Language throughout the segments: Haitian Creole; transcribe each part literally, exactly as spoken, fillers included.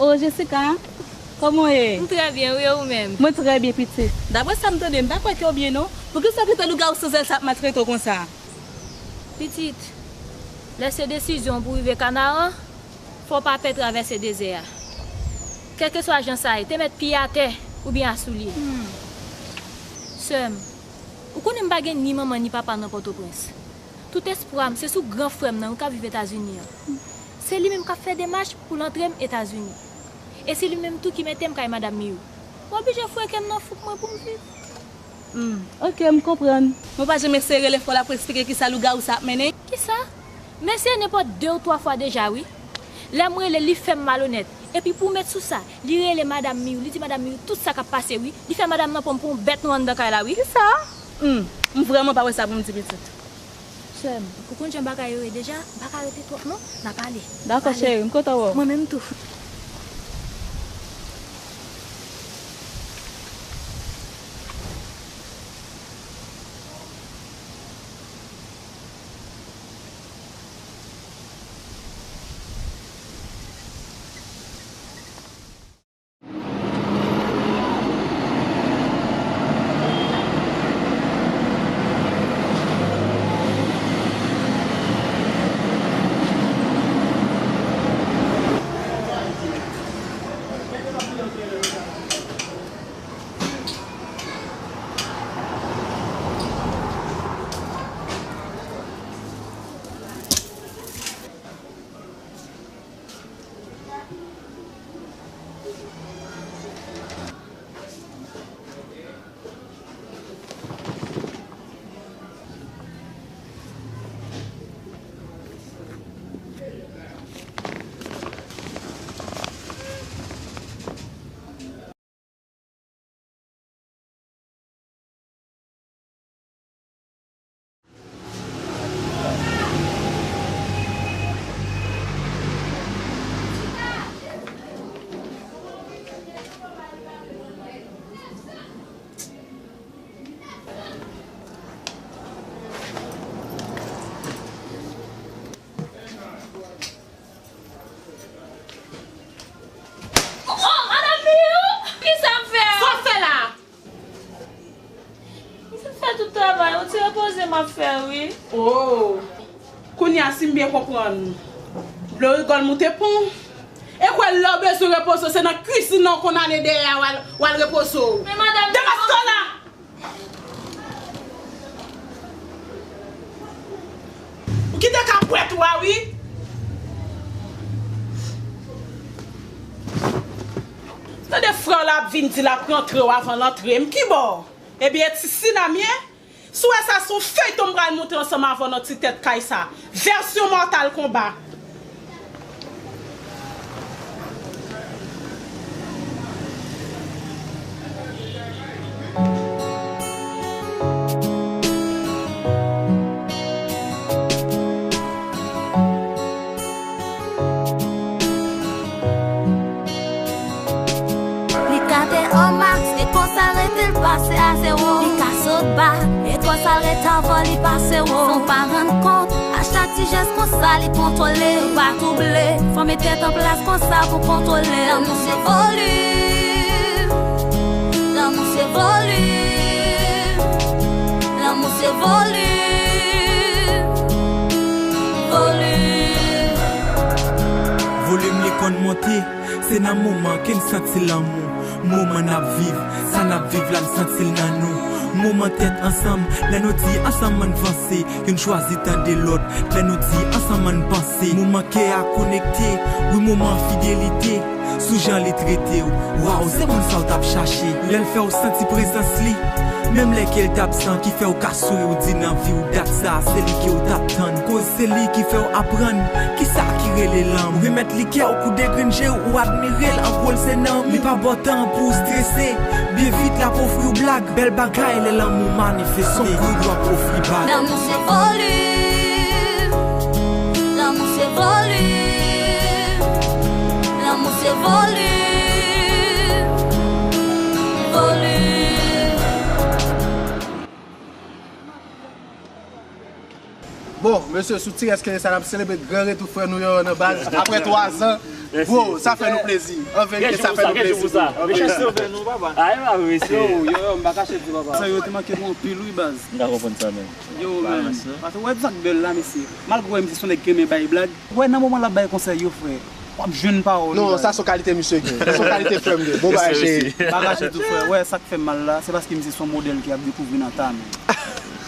O Jessica, kòman w ye? M trè byen, wi, e ou menm? Mwen trè byen, pitit. Daprè sa m tande, m pa kwè ke w byen, non. Poukisa w kite lougawou san zèl sa ap maltrete w konsa? Pitit, lè se desizyon w pou rive Kanaran, fò w pa pè travèse dezè a. Kèlkeswa jan sa ye, te mèt pye atè oubyen asoulye. Sè m, ou konnen m pa gen ni manman ni papa nan Pòtoprens. Tout espwa m se sou gran frè m nan wi k ap viv Etazini an. Se li menm k ap fè demach pou l antre m Etazini. E se li menm tou ki mete m kay madanm Miyou. M oblije foure kè m nan fouk mwen pou m viv. Hmm, oke, m konprann. Mwen pa janm eseye rele frè w la pou eksplike kisa lougawou sa ap mennen? Kisa? M eseye nenpòt de ou twa fwa deja, wi. Lè m rele, li fè m malonèt. Epi pou met sou sa, li rele madanm Miyou, li di madanm Miyou tout sa k ap pase, wi. Li fè madanm nan pran m pou yon bèt nwa anndan kay la, wi. Kisa? Hmm, m vrèman pa wè sa pou m di, pitit. Sè m, ou konn jan bagay yo ye deja, m pa ka rete twòp non, n a pale. Dakò, cheri, m kontan wè w. Mwen menm tou. Oh, madanm Miyou! Kisa m fè a? Sa w fè la? M fin fè tout travay, yon ti repoze m ap fè, wi. Oh! Kounye a, si m byen konprann, dlo rigòl moute pon. E kwè lè w bezwen repoze w, se nan kizin nan w konn ale dèyè a, w al, w al repoze w. Men madanm Miyou, demaske w la! Ou kite kapwèt ou a, wi. Tande frè w la ap vin di l ap rantre w avan l antre m. Kibò? Ebyen, e ti Sinam ye? Si w wè sa, se yon feyton m pral moute ansanm avè w nan ti tèt kay sa. Vèsyon Mortal Kombat. Li ka te o max, e konsa rete l pase a zewo. Li ka sot ba, e twò sa l ret avè w, li pase wo. San w pa rann kont, a chak ti jès konsa li kontwole. Pa twouble, fò met tèt an plas konsa pou kontwole. Lanmou se volim, lanmou se volim, lanmou se volim, volim. Volim li konn monte, se nan moman ke n santi lanmou. Moman n ap viv, sa n ap viv la, n santi l nan nou. Moman tèt ansanm, lè nou di ansanm ann vanse. Youn chwazi tande lòt, lè nou di ansanm ann panse. Moman kè a konekte, wi, moman fidelite. Sou jan li trete w, waw, se moun sa w t ap chache. Lè l fè w santi prezans li, menm lè ke l t absan, ki fè w ka souri, w di nan vi w dat sa, se li ke w t ap tann. Koz se li ki fè w aprann kisa ki rele lanmou. Remèt li kè w, kou de grenn je w, ou admire l, an gwo l se nanm. Li pa ba w tan pou w strese, byen vit l ap ofri w blag. Bèl bagay lè lanmou manifeste. Son kout w ap ofri bag. Lanmou se volim, lanmou se volim, lanmou se volim, volim. Bon, mesye, sou ti rès ke sa, n ap selebre gran retou frè nou yo nan baz. Apre twa zan, bro, sa fè nou plezi. An verite, sa fè nou plezi, bro. Mesye, sove nou, papa. Ay, pa vre, mesye. Yo, yo, yo, m pa kache di, papa. Sa yo te manke nou anpil, wi, baz. M ka konprann sa, menm. Yo, men. Paske w wè sa k bèl la, mesye. Malgre w wè misye se yon nèg ki renmen bay blag, w wè nan moman l ap bay konsèy yo, frè, w ap jwenn pawòl li bay. Non, sa se yon kalite misye gen. Sa se yon kalite frè m gen. Bon bagay, cheri. M pa kache di w, frè, w wè sa k fè m mal la, se paske misye se yon modèl ke y ap dekouvri nan ta, men.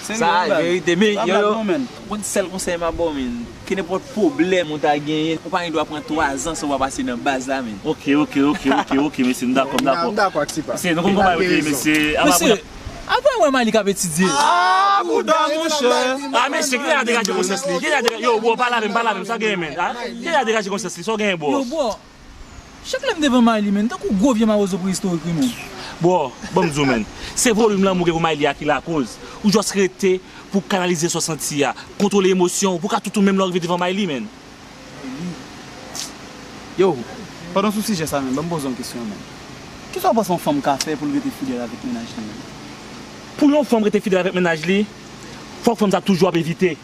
Serye, wi, baz. Sa verite, men, yo, yo, ou konn sèl konsèy m ap ba w, men. Kenenpòt pwoblèm ou ta genyen, ou pa gen dwa pran twa zan san w pa pase nan baz la, men. Ok, ok, ok, ok, ok, mesye, m dakò, m dakò. M dakò ak Tipa. Mesye, nou konn kòman yo te ye, mesye. Apa w wè Mayli k ap etidye? Ah, bouda, monchè. Ah, mesye, ki nèg la degaje konsyans li? Ki nèg la degaje, yo, bro, pa lave m, pa lave m, sa w genyen, men? Ah, ki nèg la degaje konsyans li? Sa w genyen, bro? Yo, bro, chak lè m devan Mayli, men, tankou gwo vye mawozo preyistorik, wi, men. Bro, ban m di w, men. Se volim lanmou gen pou Mayli a ki lakoz. Ou just rete pou kanalize sa w santi a, kontwole emosyon w, pou w ka toutou menm lè w rive devan Mayli, men. Yo, pandan w sou sijè sa menm, ban m poze w yon kesyon menm. Kisa w panse yon fanm ka fè pou l rete fidèl avèk mennaj li menm? Pou yon fanm rete fidèl avèk mennaj li, fòk fanm sa toujou ap evite.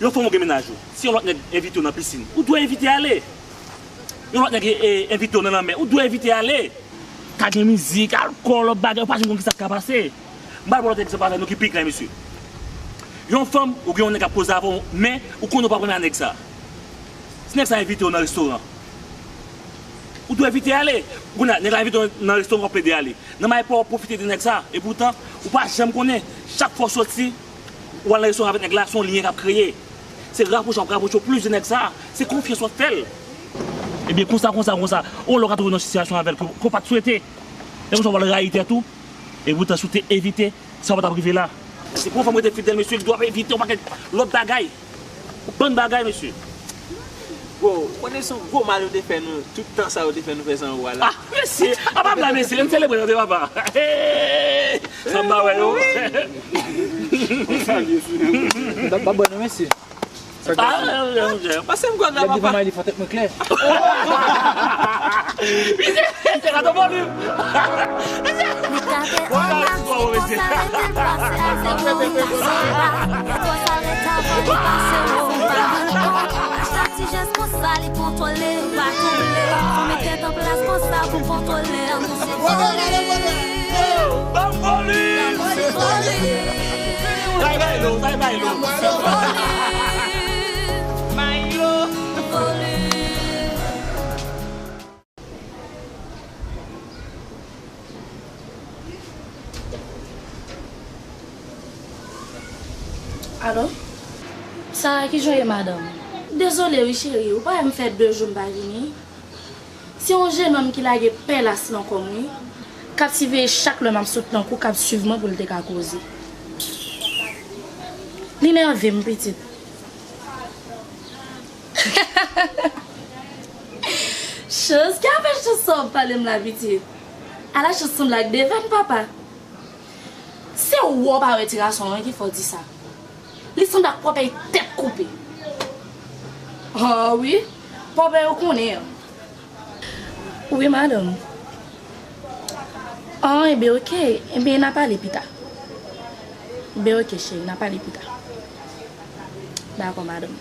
Yon fanm ou gen mennaj ou, si yon lòt nèg envite w nan pisin, ou dwe evite ale. Yon lòt nèg e, e, envite w nan lanmè, ou dwe evite ale. Ka gen mizik, alkòl, lòt bagay, ou pa janm konn kisa k ka pase. M pral ba w lòt egzanp avè nou ki pi klè, mesye. Yon fanm, ou gen yon nèg k ap koze avè w, men ou konnen w p ap renmen a nèg sa. Si nèg sa envite w nan restoran, ou dwe evite ale. Kounye a, nèg la envite w nan restoran, w ap plede ale. Nan may pa w ap pwofite de nèg sa, epoutan, ou pa janm konnen. Chak fwa w soti, ou al nan restoran avèk nèg la, se yon lyen k ap kreye. Se rapwoche w ap rapwoche w plis de nèg sa. Se konfyans w ap fè l. Ebyen, konsa, konsa, konsa, yon lè w ka twouve w nan yon sitiyasyon avè l ke, ke w pa t swete. E konsa w pral rayi tèt ou. Epoutan, si w te evite, sa pa t ap rive la. Se pou yon fanm rete fidèl, mesye, li dwe evite yon pakèt lòt bagay. Yon bann bagay, mesye. Bro, ou konnen se yon gwo mal yo te fè nou, tout tan sa yo te fè nou fè san ou a la. Ah, mesye, apa blayi, mesye, ann selebre tande papa. Hey! Sa m pa wè yo. Ba, ba, bon, mesye. Sa k pase? Ah, monchè. Pase m kòd la, papa. Lè m devan Mayli, fò tèt mwen klè. Misye, se la ton volim. Li ka te anba, se konsa rete l pase a zewo, ou pase la. Yo twò sa rete avan li pase w, ou pa rann kont. Chak ti jès konsa, li kontwole, ou pa tonbe. Fò mete tèt an plas konsa pou kontwole, nou se foli. Ban m volim. Ban m volim. Sa e Maylo, sa e Maylo. Maylo. Alo? Sara, kijan w ye, madanm? Dezole wi, cheri, ou pa wè m fè de jou m pa vini? Se yon jennonm ki lage pèlas nan kò m, wi. K ap siveye chak lè m ap sot nan kou, k ap swiv mwen pou l te ka koze. Li nève m, pitit. Chans, ki afè chans sa w ap pale m la, pitit? Ala chans sanble ak Deven, papa. Se ou wè w pa wè ti gason an ki fè w di sa. Li sanble ak pòpèy tèt koupe. Ah wi, pòpèy ou konnen an. Wi, madanm. Ah, enben, oke. Enben, n a pale pita. Enben, oke, cheri, n a pale pita. Dakò, madanm.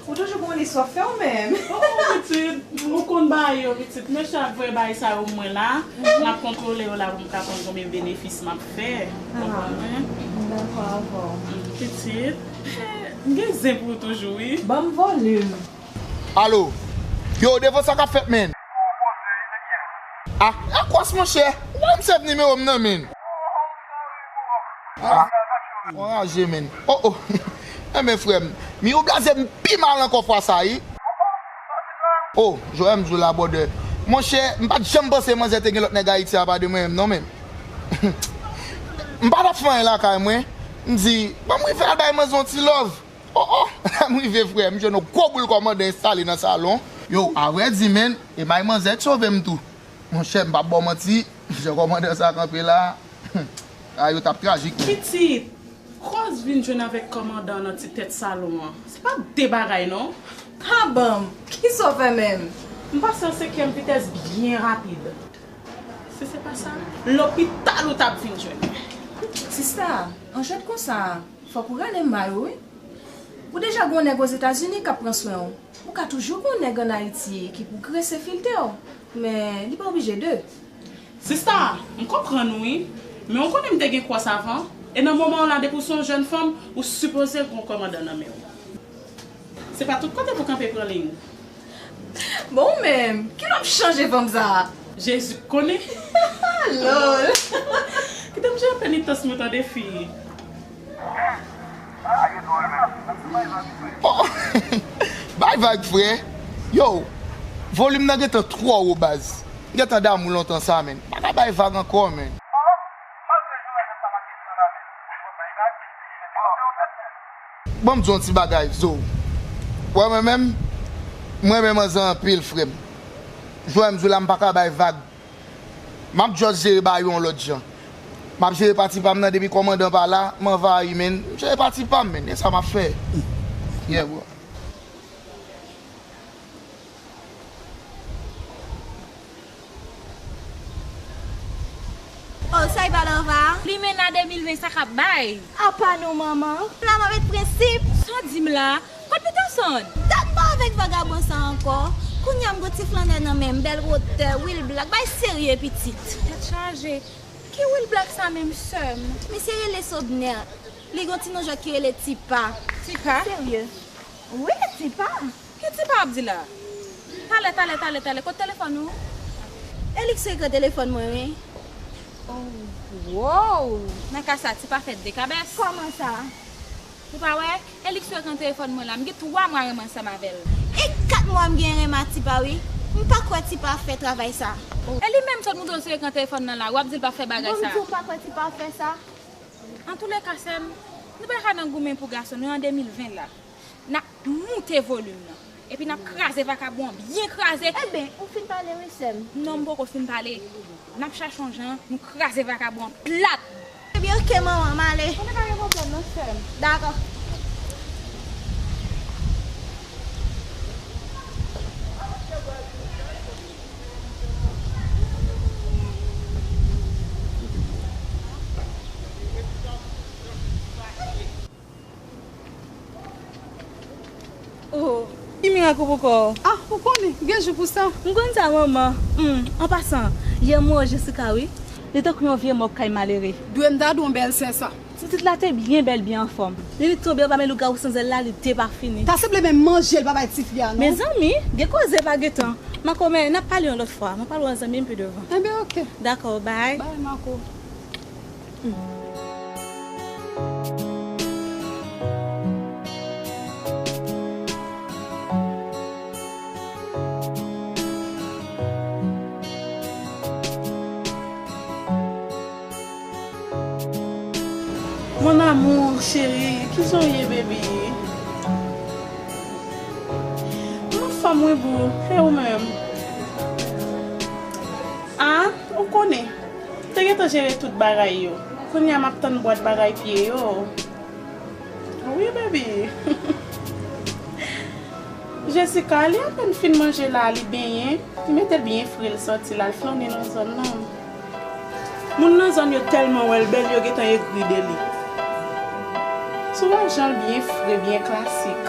Ou toujou gon lis w ap fè w menm. Oh, pitit, ou konn bagay yo, pitit. Men chak vre bagay sa yo mwen la, m ap kontwole yo la pou m ka konn konbyen benefis m ap fè. Konprann mwen? M dakò avè w. Mm, pitit, eh, m gen zen pou ou toujou, wi. Ban m volim. Alo. Yo, devan sa k ap fèt, menn. Ah, Akwas, monchè. Ou pa m sèv nimewo m nan, menn. Ah, anraje, menn. Oh, oh. Enben, frè m, Miyo blaze m pi mal ankò fwa sa, wi. Oh, jwè m jwe la, brother. Monchè, m pa t janm panse manzè te gen lòt nèg Ayiti apa de mwen menm, non, menn. M pa t ap fè anyen lakay mwen. M di, ban m rive al bay manzè yon ti love. Oh, oh, m rive, frè, m jwenn yon gwo boul kòmandan enstale nan salon. Yo, a vrè di, menn, e may manzè k sove m tou. Monchè, m p ap ba w manti, jan kòmandan sa kanpe la, a, yo t ap trajik, menn. Pitit, koz vin jwenn avèk kòmandan nan ti tèt salon an, se pa de bagay, non. Ha, ban m, kisa w fè menm? M pase an senkyèm vitès byen rapid. Si se pa sa, lopital ou t ap vin jwenn mwen. Sista, an jwèt konsa, fòk ou rale m ba yo, wi. Ou deja gen yon nèg Ozetazini k ap pran swen w. Ou ka toujou gen yon nèg ann Ayiti ki pou grese filtè w, men li pa oblije de. Sista, m konprann ou, wi, men ou konnen m te gen kwòs avan, e nan moman w la, depi w se yon jèn fanm, ou sipoze gen yon kòmandan nan men w. Se pa tout kote pou kanpe pran liy. Bon, ou menm, kilè w ap chanje fanm sa a? Jezi konnen. Lòl. Kite m jere penitans mwen tande fi. Oh, bay vag, frè. Yo, volim nan gentan twò wo, baz. M gentan damou lontan sa, menn. Pa ka bay vag ankò, menn. Ban m di w yon ti bagay, Zo. Wè mwen menm, m renmen manzè anpil, frè m. Jan m di w la, m pa ka bay vag. M ap just jere bagay yo yon lòt jan. M ap jere pati pa m nan, depi kòmandan pa la, m anvayi, menn. M jere pati pa m, menn. E sa m ap fè. Yeah, bro. Oh, sa e pa Lava? Limena de mil ven sa k ap bay. Apa non, manman? La m avèk prensip. Sa w di m la? Kot Peterson? Dat m pa avèk vagabon sa ankò. Kounye a m gon ti flannè nan men m, bèl wotè, Will Black, bay serye pitit. Tèt chaje. Ki Will Black sa menm, sè m? Misye rele Sobner. Li gon ti non jwèt ki rele Tipa. Tipa? Serye. Wi, Tipa. Ki Tipa ap di la? Talè, talè, talè, talè, kot telefòn ou? Elix ekran telefòn mwen, wi. Oh, wow! Nan ka sa, Tipa fè de kabès. Kòman sa? Ou pa wè? Elix ekran telefòn mwen la. M gen twa mwa renmen ansanm avè l. E kat mwa m gen renmen ak Tipa, wi. M pa kwè Tipa ap fè travay sa. E li menm sot montre w sou ekran telefòn nan la, w ap di l p ap fè bagay sa. Bon, m di w pa kwè Tipa ap fè sa. Antouleka, sè m, nou pa ka nan goumen pou gason, nou an de mil ven la. N ap moute volim nan. Epi n ap kraze vakabon an, byen kraze. Enben, ou fin pale wi, sè m. Non, m poko fin pale. N ap chache yon jan, nou kraze vakabon an plat. Ebyen, oke, manman, m ale. Konnen pa gen pwoblèm non, sè m. Dakò. Oh, ki mirak ou pou kò w? Ah, ou konnen, gen jou pou sa. M konn sa, manman. Hmm, an pasan, yè m wè Jessica, wi. Li tankou yon vye mòg kay malere. Dwe m ta di w yon bèl sè sa. Ti tit la te byen bèl, byen anfòm. Lili tonbe anba men lougawou san zèl la, li depafini. Ta sanble menm manje l pa bay tifi a, non? Mezanmi, gen koze pa gen tan. Makomè, n ap pale yon lòt fwa. M ap pale w an zanmi m pi devan. Enben, oke. Dakò, bay. Bay, Mako. Mon amour, cheri, kijan w ye, baby? M anfòm, wi, boo. E ou menm? Ah, ou konnen. Te gentan jere tout bagay yo. Kounye a m ap tann bwat bagay pye yo. Wi, baby. Jessica, li apèn fin manje la, li benyen, li mete l byen fre, l sòti la, l flannen nan zòn nan. Moun nan zòn yo tèlman wè l bèl, yo gentan egri de li. Si w wè jan l byen fre, byen klasik.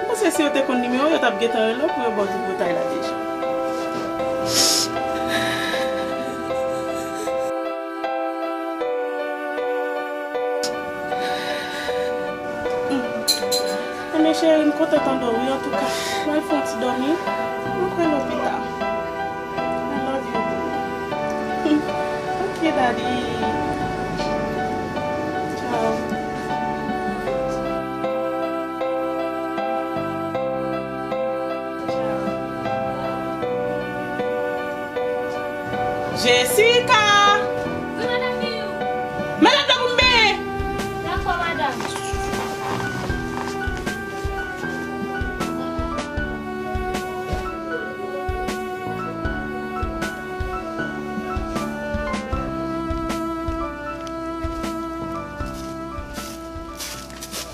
M panse si yo te konn nimewo w, yo t ap gentan rele w pou yo ba w tripotay la deja. Enben, cheri, m kontan tande w, wi, antouka. Mwen fè yon ti dòmi, m ap rele w pita. I love you, boo. Ok, daddy. Ciao. Jessica! Wi, madanm Bill. Mete dlo pou m benyen.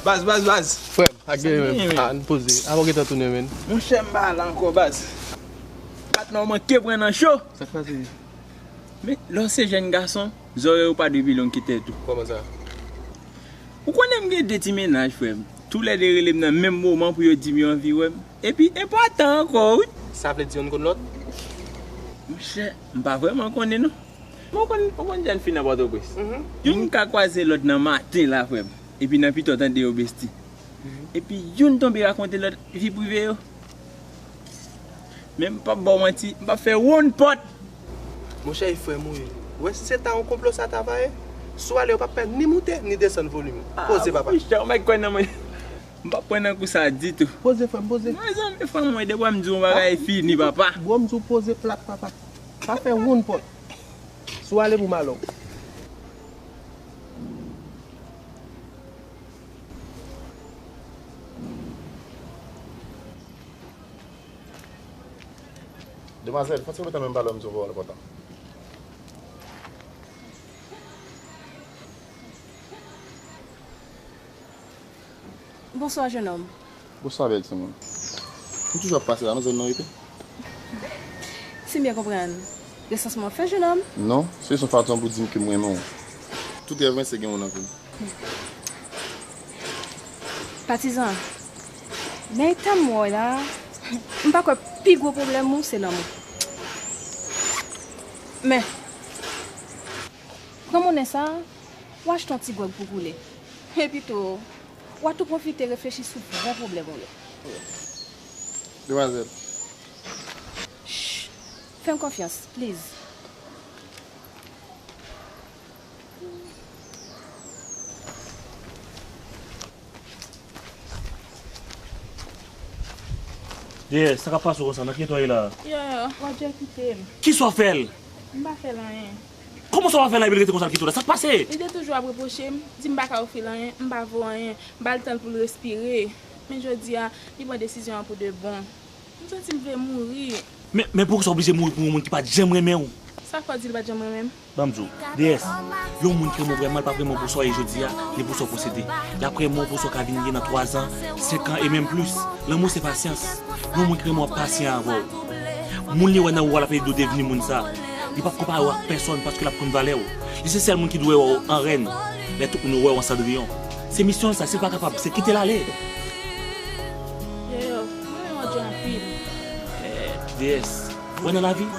Baz, baz, baz. Frè m, ak genyen menm. Ah, n poze. Avan w gentan tounen, menn. Monchè, m pa la ankò, baz. Patnè w manke pran nan cho. Sa k pase? Men, lè w se jèn gason, zòrèy ou pa dwe pi long ke tèt ou. Kòman sa? Ou konnen m gen de ti mennaj, frè m. Toulède rele m nan menm moman pou yo di m yo anvi wè m. Epi, enpòtan ankò, wi. Sa vle di youn konn lòt? Monchè, m pa vrèman konnen, non. Men w konn, w konn jèn fi nan Pòtoprens. Youn ka kwaze lòt nan maten la, frè m. Epi nan pita w tande yo besti. Epi youn tonbe rakonte lòt vi prive yo. Men m p ap ba w manti, m p ap fè wonn pòt. Monchè, e frè m ou ye. Ou wè, si se ta yon konplo sa ta va ye, si w ale, ou p ap pè ni moute, ni desann volim ou. Poze, papa. Monchè, ou mèt kwè nan mwen. M p ap pran nan kou sa ditou. Poze, frè m, poze. Mezanmi, frè m, mwen, depi m di w yon bagay fini, papa. Bro, m di w poze plat, papa. Pa fè wonn pòt. Si w ale pou malè w. Demwazèl, fò ti remèt ann menm pale, m di w pawòl enpòtan. Bonswa, jennonm. Bonswa, bèl timoun. M toujou ap pase la, nan zòn nan rete. Si m byen konprann, resansman w ap fè, jennonm? Non, se jis yon fason pou di m ke m renmen w. Tout rèv mwen se gen w nan vi m. Patizan, nan eta m wè w la, m pa kwè pi gwo pwoblèm ou se lanmou. Men, pran monnen sa, w achte yon ti gwòg pou koule. Epi tou, w a tou pwofite reflechi sou vrè pwoblèm ou yo. Demwazèl. Shh! Fè m konfyans, please. Dèyè, sa k ap pase w konsa? Nan ki eta w ye la? Yo, yo, Roger kite m. Kisa w fè l? M pa fè l anyen. Kòman sa w pa fè l anyen epi l rete konsa l kite w la? Sa k pase? Li te toujou ap repwoche m, di m pa ka ofri l anyen, m pa vo anyen, m ba l tan l pou l respire. Men jodi a, li pran desizyon an pou de bon. M santi m vle mouri. Men, men poukisa w oblije mouri pou yon moun ki pa t janm renmen w? Sa k fè w di li pa t janm renmen m? Ban m di w, Dèyès, yon moun ki renmen w vrèman, li p ap renmen w pou sa w ye jodi a, ni pou sa w posede. L ap renmen w pou sa w ka vin ye nan twazan, senk an e menm plis. Lanmou se pasyans. Yon moun ki renmen w ap pasyan avè w. Moun li wè nan ou a, l ap ede w devni moun sa. Li p ap konpare w ak pèsòn paske l ap konn valè w. Li se sèl moun ki dwe wè w an rèn, lè tout moun yo wè w an sandriyon. Se misyon l sa, si l pa kapab, se kite l ale. Yo, yo, mwen renmen Roger anpil. Eh, Dèyès, wè nan lavi,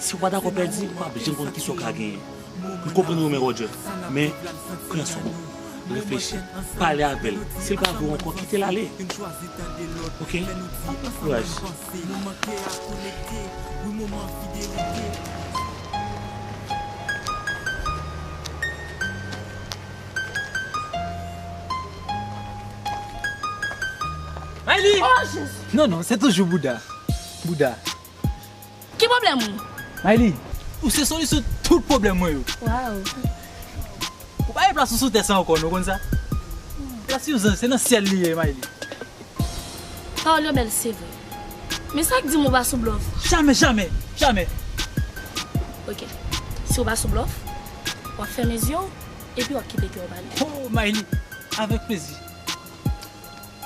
si w pa dakò pèdi, ou p ap janm konn kisa w ka genyen. M konprann ou renmen Roger, men pran swen w, reflechi, pale avè l. Si l pa vle w ankò, kite l ale. Oke? Kouraj. Mayli! Oh, Jezi! Non, non, se toujou Bouda. Bouda. Ki pwoblèm ou? Mayli, ou se solisyon tout pwoblèm mwen yo. Waw. Ou pa gen plas ou sou tè sa ankò, non, ou konn sa? Plas yon zanj, se nan syèl li ye, Mayli. Pawòl yo bèl, se vre. Men sa k di m ou pa sou blòf? Jamè, jamè, jamè. Oke. Si w pa sou blòf, w ap fèmen zye w, epi w ap kite kè w pale. Oh, Mayli, avèk plezi.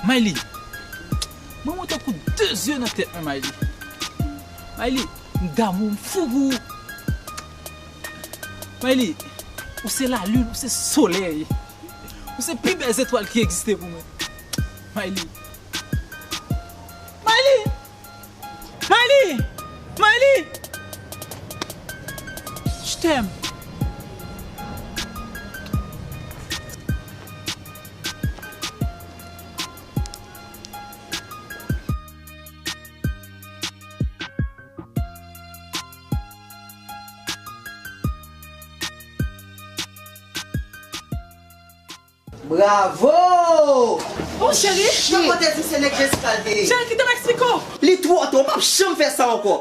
Mayli, mwen mwen tankou de zye nan tèt mwen, Mayli. Mayli, m damou, m fou pou ou. Mayli, ou se lalin, ou se solèy. Ou se pi bèl zetwal ki egziste pou mwen. Mayli. Mayli! Mayli! Mayli! Je t'aime. Bravo! Oh, cheri, mwen te di se nèg Jessica l te ye. Cheri, kite m eksplike w. Li twò ta, w p ap janm fè sa ankò.